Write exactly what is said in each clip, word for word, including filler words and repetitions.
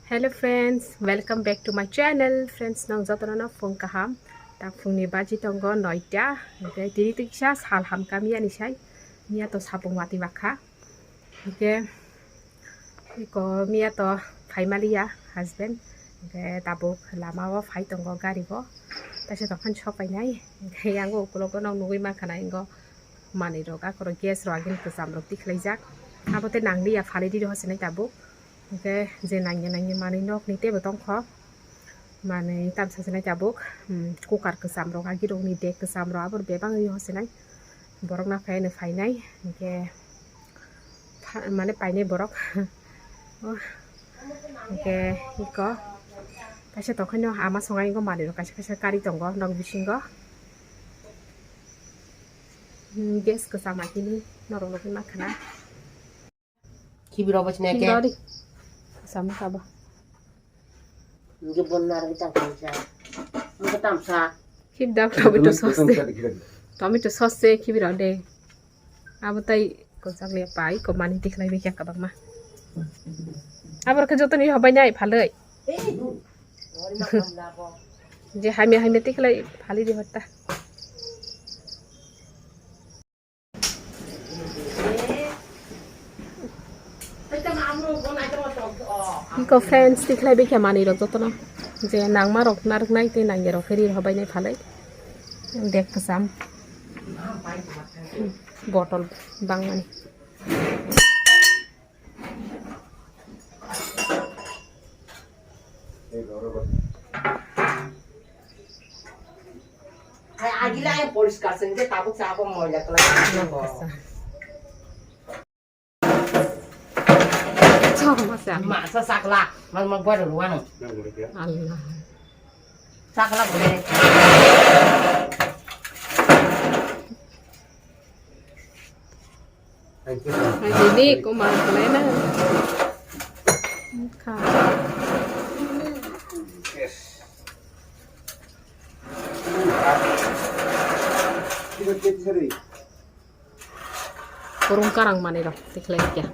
Hello friends, welcome back to my channel. Friends, nong jotono no phung kaham. Ta phungni baji tongo noita. Hingke tini tiksa sal hamkha miya ni sai. Miya to sapung wati bakha. Hingke iko miya to phaimaliya husband. Hingke tabuk lama o phai tongo gari bo. Taisa tongkhan sok painai. Hingke yango ukulogo nong nugui mankha na ingo manui rok akorok gas rok agini kwcham rok tikhlaijak. Abo tei nangliya phalidi rw hosinai tabuk. Hingke je nangya nangya manwi nokni teibo tongkho. Manwi tamsa sinai tabuk, hmm, cooker kwcham rok, agirokni dek kwcham rok, aboni bebak wngwi hosinai. Borok naphai no phainai, hingke pha-, mane painai borok. Oh, hingke iko kaisa tongkhaino ama songai wngkha manwi rok kaisa kaisa kari tongo nok bisingo. Hmm, gas kwcham agini norok nugui mankha na. Khibi rok bachina ke. Khibi rok di. Sama kaba. Nge bon nar kita tamsa. Nge tamsa. Khibi dak tomato sauce de. Tomato sauce de khibi rok de. Abo tai ko chakle pai ko mani tikhlai be kya kabak ma. Abo ke joto ni hobai nai phaloi. Je hamya hamya tikhlai phali di hotta. Iko friends, tikhlai bikha manwi rok jotono je nangma rok narwknai tei nangya rok khe rir hobainai phalai dek kwcham bottle bangmani. Ai, agila ai poriskar sengke tabuk sa apa moila kala. Chok masa. Masa sakla, mas ma buat ruano. Allah. Sakla boleh. Ini koma kena. Ka. Kurung karang mani rok tikhlai kya.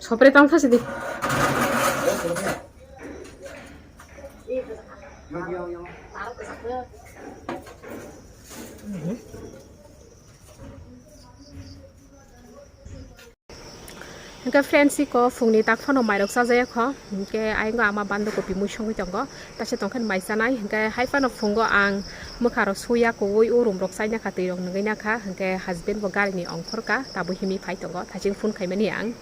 Sopre tang thasi di. Hingke friends, iko phungni tak phano mairok chajaya kho, hingke ayang ama bando kopi mui songwi tongo, taisa tongkhe mai chanai, hingke hai phano phungo ang mwkha rok suya kuwi o room rok chaina kha, twi rok nungwi nakha, hingke husband bo gari ni ongkhor ka, tabuk himwi phai tongo, thaching phone khaimani ang.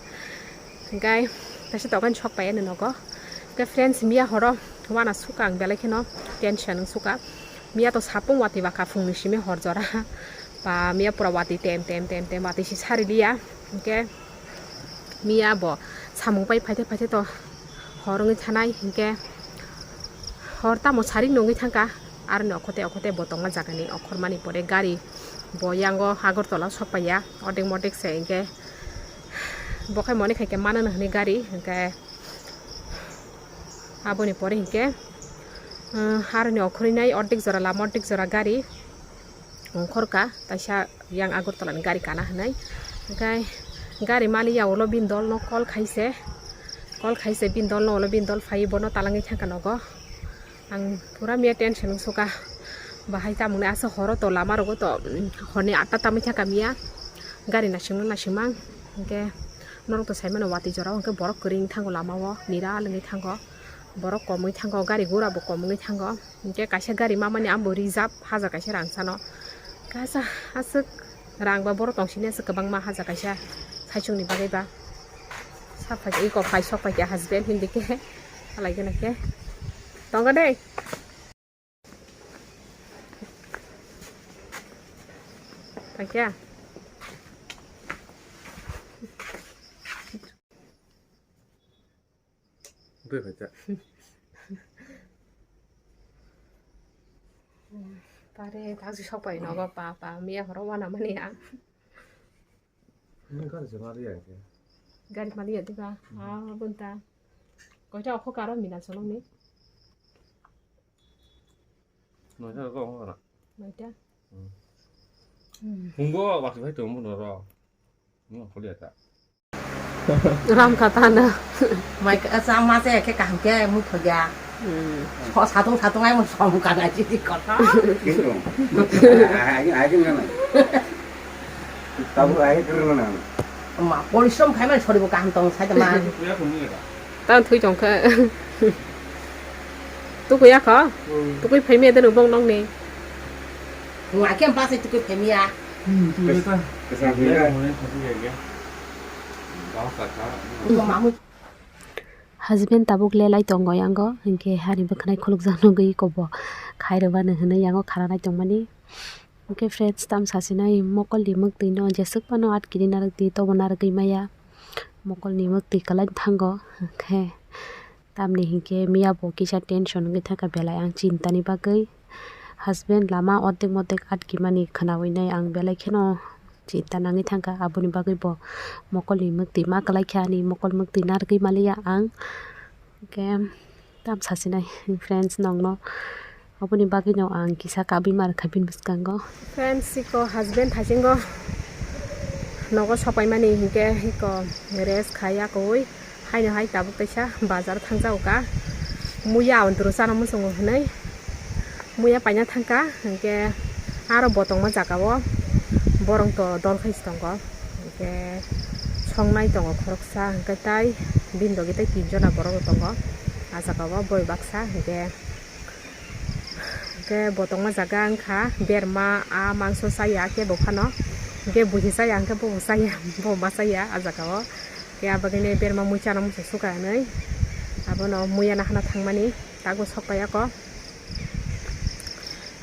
Hingke taisa tongkhe sok pai ani nogo. Hingke friends, miya horo wana suka ang belai kheno tension wng suka. Miya to sapung wati bakha phungni simi hor jora. Ba miya pura wati tem tem tem tem wati si sari liya. Hingke miya bo samung pai phaithe phaithe to hor wngwi thanai. Hingke hor tamo sari nungwi thangka. Aroni okhote okhote bo tongma jagani okhormani pore gari bo yango Agartala sok paiya. Ordek mordek se hingke. Bo khe moni khaikhe mano hwnwi gari, hwnkhe aboni pore hinkhe, ah, haroni okhorwi nai ordek jora lama, ordek jora gari ongkhorkha, kaisa yang Agartala ni gari kana hwnwi. Hwnkhe gari maliya ulo bini dol no call khaise, call khaise bini dol no ulo bini dol phaiwi bono talangwi thangkha nogo. Ang pura miya tension wng suka. Bahai tamoni aswk horo to lama rogo to, mm, horni atta tamwi thaka miya. Gari naisingma naisingma ang. Hwnkhe norok to saimano watwi jorao hwnkhe borok kwrwi wng thango lama o, niral wngwi thango. Borok kom wngwi thango, gari gura bo kom wngwi thango. Hwnkhe kaisa gari mamani ambo reserve hajar kaisa rang sano. Kaisa aswk rang ba borok tong sini aswk kwbangma hajar kaisa saichung ni bagwi ba. Sa phai iko phai sok phai khe husband hindi khe. Halai gana khe. Tongo de. Thank you. Bai bai ta. Pare, ta si sok pai nogo pa, pa, miya horo wana mani ya. Nung gari se mari ya ke? Gari mari ya diba? Ah, bunta. Koita okho karo mina solong ni? Noita ko okho karo. Noita? Hmm. Hmm. Hunggo waktu hai tumu noro. Nung okho liya ta. Ram kha ta na. Mai ka sa ma se khe kaham khe mui thoya. Hmm. Satung satung ai mo som ka na chi di kotha. Kintu. Ai ai na na. Tabu ai kru na na. Ma porishrom khai man sori bo kaham tong sai ta ma. Tang thui tong kha. Tukui ya kha? Hmm. Tukui phai mi ade rubong nong ni. Nga kem pa sai tukui phai mi ya. Hmm, tukui ta. Kesa kesa. Husband tabuk lelai tongo yango, hinkhe hani bwkhwnai khulukjak nugwi kobo khairwmani hwnwi yango kharanai tongmani. Hinkhe friends, tam sasinai mokolni mwktwino jeswk phano atkiri narwkdi, tobo narwgwi maya. Mokolni mwktwi kwlai thango, hinkhe tamni hinkhe miya bo kisa tension wngwi thangkha belai ang chintani bagwi. Husband lama ordek modek atkimani khwnawinai ang belai kheno chinta nangwi thangkha, aboni bagwi bo mokolni mwktwi ma kwlaikha, ani mokol mwktwi narwgwi maliya ang. Hinkhe tam sasinai friends nongno, aboni bagwino ang kisa kabwi ma rwkha bini bwskango. Friends, iko husband haisingo nogo sopaimani hinkhe iko rest khaiya koi. Haino hai tabuk kaisa bazar thangjago ka. Muya onturo chana muchungo hinui muya paina thangka, hinkhe aro botongma jaga o borong to dol khai tongo, hinkhe songnai tongo khoroksa, hinkhe tai bini logi tai tinjona borok tongo. A jaga o boi baksa hinkhe. Hwnkhe botongma jaga wngkha, berma a mangso chaya kebo phano, hwnkhe buhi chaya hwnkhe bobo chaya, bo ma chaya a jaga o. Hwnkhe abagwino berma mui chana muchung suka hinui abono muya nahana thangmani tago sok pai ako.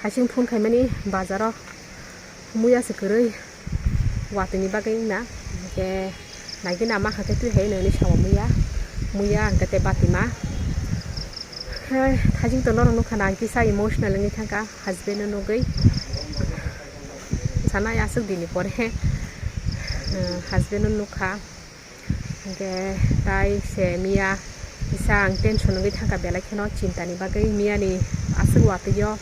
Hasing phone khaimani bazaro. Muya se kwrwi watwi ni bagwi wngna, hwnkhe naigina ma hwnkhe twi hai nini sawa muya, muya hwnkhe tei batima. Hai thajing to norok nukha na ang kisa emotional wngwi thangkha husband no nugwi. Sana aswk dini pore, eh, husband no nukha. Hwnkhe tai se miya kisa ang tension wngwi thangkha belai kheno chintani bagwi. Miyani aswk watwi o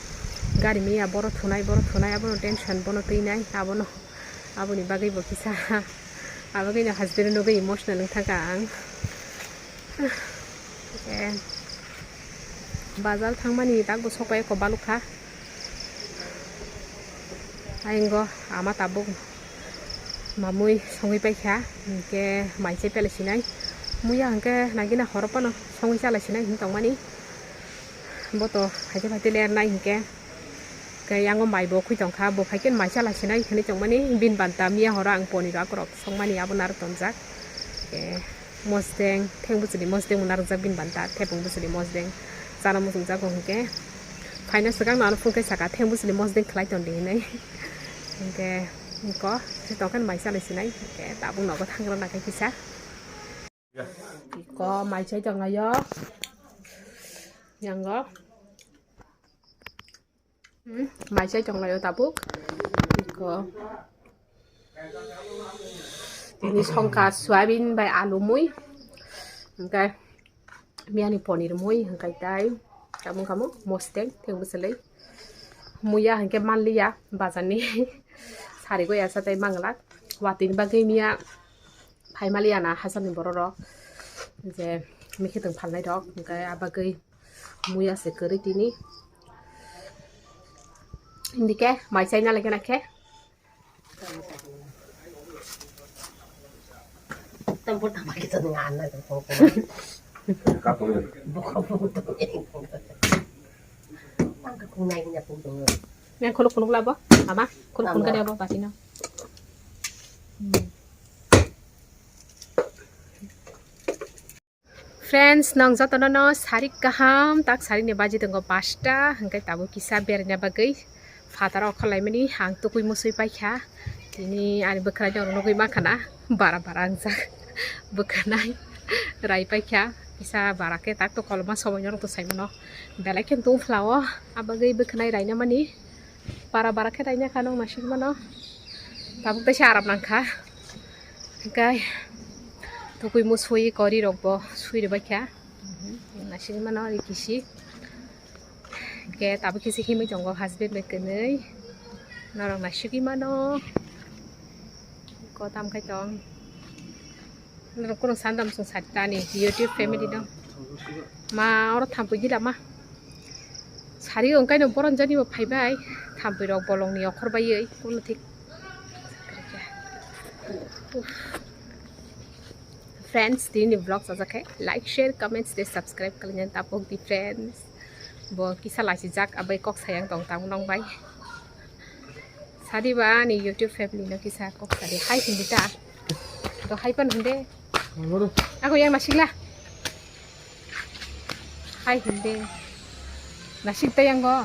gari miya boro thunai boro thunai abono tension bono twinai abono aboni bagwi bo kisa abagwino husband nugwi emotional wng thangkha ang. Hwnkhe bazar thangmani tak bo sok bai eko balukha. Ayingo ama tabuk mamui songwi paikha, hinkhe mai chai pela sinai. Muya hinkhe nagina horo phano songwi chala sinai hinwi tongmani. Bo to haikhe phaite lernai hinkhe. Khe yango mai bo khwi tongkha, bo phaikhe mai chala sinai hinwi tongmani. Bini banta miya horo ang poniro akorok songmani abo naro tonjak. Khe. Mosdeng, theng bwswli mosdeng mwnarwkjak bini banta, thepung bwswli mosdeng chana muchungjago hinkhe. Phaina swkang no ano phungkhe saka, theng bwswli mosdeng khlai tondi hinwi. Hinkhe, iko, se tongkhe mai chalai sinai, hinkhe tabuk nogo thangra nakhai kisa. Iko, mai chai tonglaio. Yango. Hmm, mai chai tonglaio tabuk. Iko. Tini songkha soyabin bai alu mui. Hwnkhe miyani ponir mui hwnkhe tai. Tamo kamo mosdeng theng bwswlwi. Muya hwnkhe manliya bazarni. Sari goi asa tai manglak. Watwini bagwi miya phai maliya na hachani borok rok. Je mikhe tong phalnai rok. Hwnkhe abagwi muya se kwrwi tini. Indike mai chai na lagi na khe. Yang khuluk khuluk labo, ama khuluk khuluk kani abo batino. Hmm. Friends, nang jotono no sarik kaham, tak sarik ni baji tongo pasta, hwnkhe tabuk kisa beraina bagwi phataro okhorlaimani ang tukui musui paikha. Tini ani bwkhwraino nugui mankha na bara bara wngjak bwkhwnai rai paikha, kisa bara khe tak to koloma somoi norok to saimano belai khe tungphla o, abagwi bwkhwnai raina mani. Bara bara khe raina kha nung naisik mano. Tabuk teisa aram nang kha. Hwnkhe tukui musui kori rok bo sui rwbai kha. Naisik mano ri kisi. Hwnkhe tabuk kisi himui tongo husband bai kwnwi. Norok naisigwi mano. Ko tam khai tong. Norok kurung sandam sung sat tani YouTube family no. Ma oro thampui gila ma. Sari ongkai no boron jani bo phaibai. Thampui rok bolong ni okhor bai ei kuno thik. Friends, tini vlog sajak khe like, share, comments tei subscribe kalaina tapok di friends. Bo kisa laisijak abai kok sayang tong tamo nong bai. Sadi ba ani YouTube family no kisa kok sadi hai hindi ta. To hai pan hindi. Ako yang nasikla. Hai hindi. Nasik ta yang go.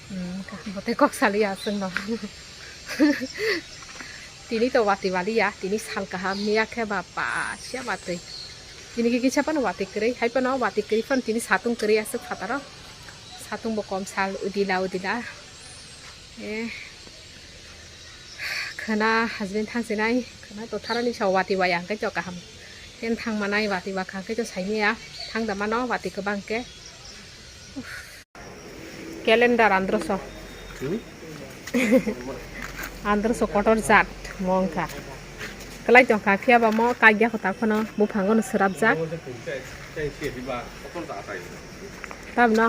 Hmm, ka-, bote kok sali aswk no. Tini to wati wali ya, tini sal kaham miya khe ba pa sia watwi. Tini ki kisa pano wati kwrwi, hai pano wati kwrwi phan tini satung kwrwi aswk phataro. Satung bo kom sal udila udila. Eh. Khwna husband thangsinai, khwna to tharani sa wati waya hwnkhe to kaham. Ken thang manai wati wakha hwnkhe to saimaya. Thang da mano wati kwbang khe. Calendar androso. Hmm? Androso kotor jat mo wngkha. Kwlai tongkha phiya ba mo kagya kho ta phano buphango no swrapjak. Tamno.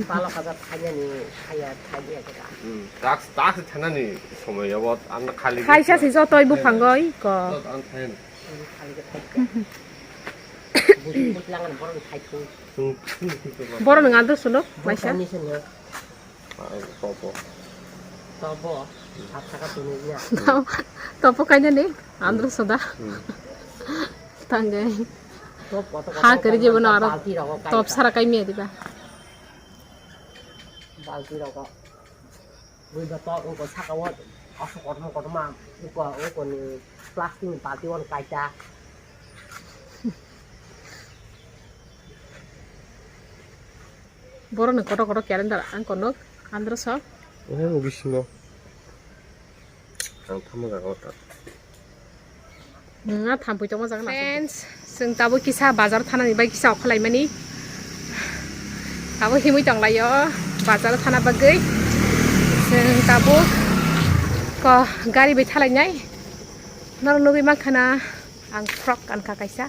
Palo kaza thainani, thaya, thaya kira. Hmm, tax, tax thainani somoi yabo, ang khali. Thaisa si jotoi buphango iko. Jot ang thain. Khali khe thai. Bujlang borok thai thu. Hmm, hmm, hmm, hmm. Borok nang ando suno, maisa. Botani sini. Ah, topo. Topo. Sat taka tuni ya. Topo kainani, andro soda. Hmm. Tanggai. Top koto koto ha, kari koto jebo na aro balti rogo kai top ta. Sara kai miya diba. Balti rogo. Bui ba to ko saka wo. Aso kotorma kotorma ko ko ni plastic ni balti won kai ta. Borok ni kotor kotor calendar ang kono andro so. Oh, bisingo. Ang thamo jaga o ta. Nungna thampui tongma jaga na. Friends, chwng tabuk kisa bazar thanani bai kisa okhalaimani. Tabuk himui tonglaio bazar thana bagwi. Chwng tabuk ko gari bai thalainai. Norok nugwi mankha na ang frock kankha kaisa.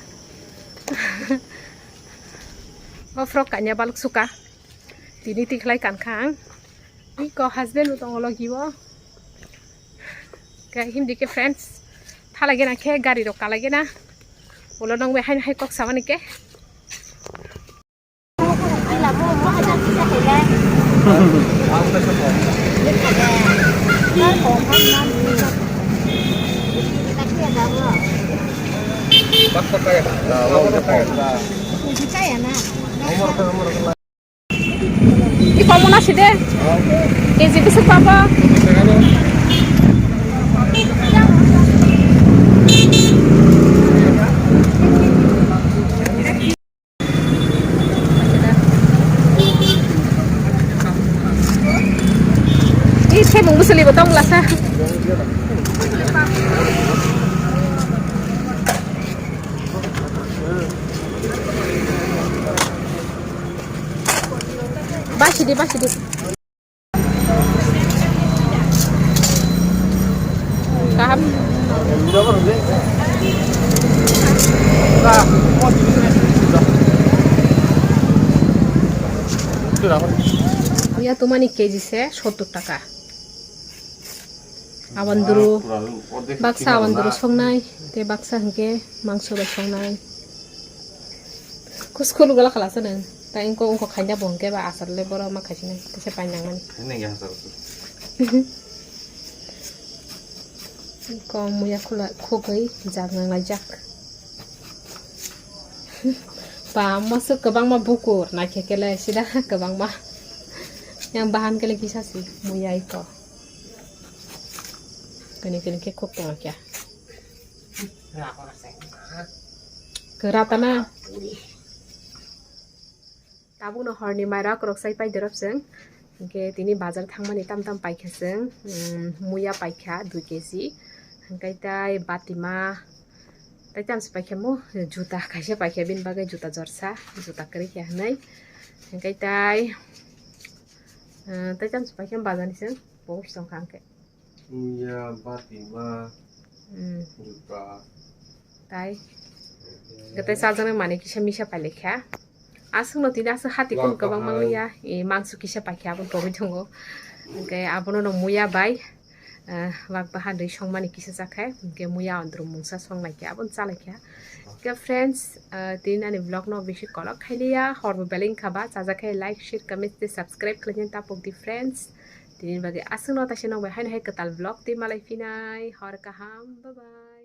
O frock kanya baluk suka. Tini tikhlai kankha ang. Iko husband bo tongo logi o. Khe hindi khe friends. Thalai gena khe gari rok kalai gena. Ulo nong bai haino hai kok samani khe. Iko mona side. Keji bwswk pabo. Ih, semung bwswli bo tong lasa. Basidi, basidi. Kaham. Ya, tumani keji se sottor taka. Abanduru, baksa abanduru songnai, te baksa hingke mangso bai songnai. Kuskul gula khala se nang. Ta ingko ungko khaina bo hingke ba asar le boro ma khaisina tese painang mani. Khaina ya asar. Ingko muya khula khogoi jak nang lai jak. Ba moso kwbangma bukur naikhe kele sida kwbangma. Yang bahan kele kisa si muya iko. Kani kani khe khok tongkha. Kwra tana. Tabukno horni mairok roksai pai dorop chwng. Hinkhe tini bazar thangmani tam tam paikha chwng. Muya paikha dui keji. Hinkhe tai batima. Tai tamse paikha mo juta kaisa paikha bini bagwi juta jorsa. Juta kwrwi khe hwnwi. Hinkhe tai, tai tamse paikha bazarni chwng. Post tongkha hinkhe. Muya, batima, Hmm. Juta. Tai. Gate sajana mani kisa misa pailekha. Aswkno tini aswk hati kum kwbang mangliya. E, mangso kisa paikha, abo tongwi tongo. Hwnkhe abono no muya bai, eh, wak baha dwi songmani kisa chakhe. Hwnkhe muya ondro mungsa songlaikha, abono chalaikha. Hwnkhe friends, eh, tini ani vlog no bisi kolok khailiya, horbo belai wngkha ba, chajakhe like, share, comment tei subscribe khlaina tapok di friends. Tini bagwi aswkno taisa nokbai haino hai kwtal vlog tei malai phinai, hor kaham, bye bye.